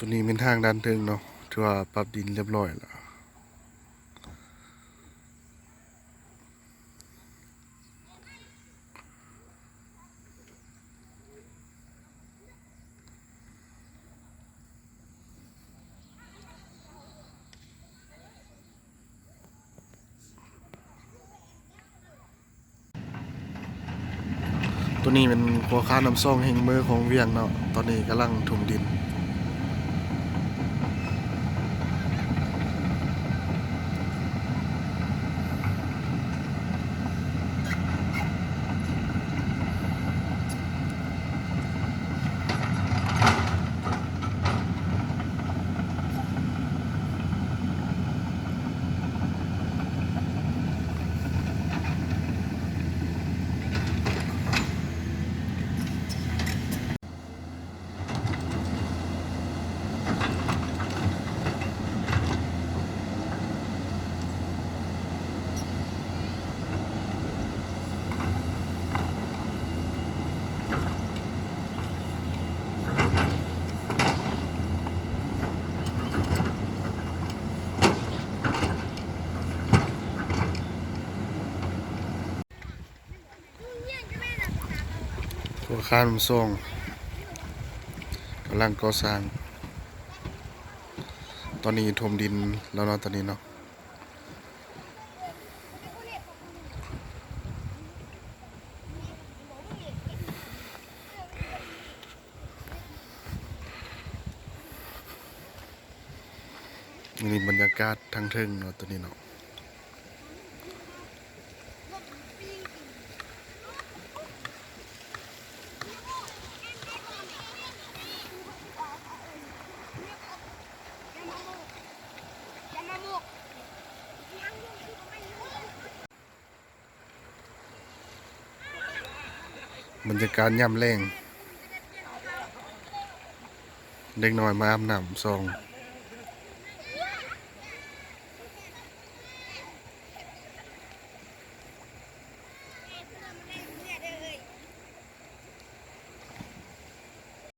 ຕົວນີ້ແມ່ນທາງດ້ານເທິງເນາະ ຖືວ່າປັບດິນຮຽບຮ້ອຍແລ້ວ. ຕົວນີ້ແມ່ນຂົວຂ້າມນ້ຳຊອງແຫ່ງເມືອງຂອງວຽງເນາະ ຕອນນີ້ກຳລັງຖົມດິນ. ຕົວຄານສອງກຳລັງກໍ່ສ້າງ ຕອນນີ້ຖົມດິນແລ້ວເນາະ ຕອນນີ້ເນາະ. ນີ້ບັນຍາກາດທາງເທິງເນາະ ຕົວນີ້ເນາະ. ບັນຍາກາດຍາມແລງ ເດັກນ້ອຍມາອາບນ້ຳຊ່ອງ.